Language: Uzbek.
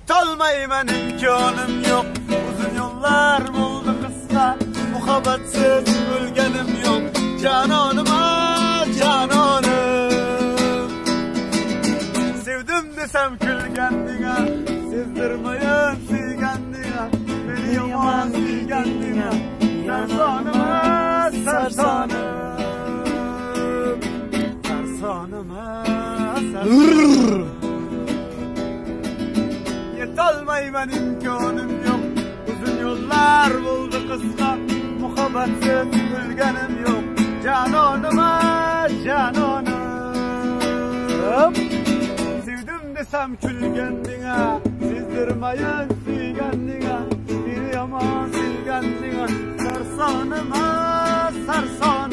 Yetolmayman imkonim yo'q. Uzun yo'llar bo'ldi qisqa, muhabbatsiz o'lganim yo'q. Janonim, janonim. Sevdim desam kulganding-a, sezdirmayin suyganding-a, meni yomon suyganding-a. Sarsonim, sarsonim. Sarsonim, sarsonim. Yetolmayman imkonim yo'q. Uzun yo'llar bo'ldi qisqa, muhabbatsiz o'lganim yo'q. Janonim, janonim. Sevdim desam kulganding-a, sezdirmayin suyganding-a, meni yomon suyganding-a. Sarsonim, sarsonim.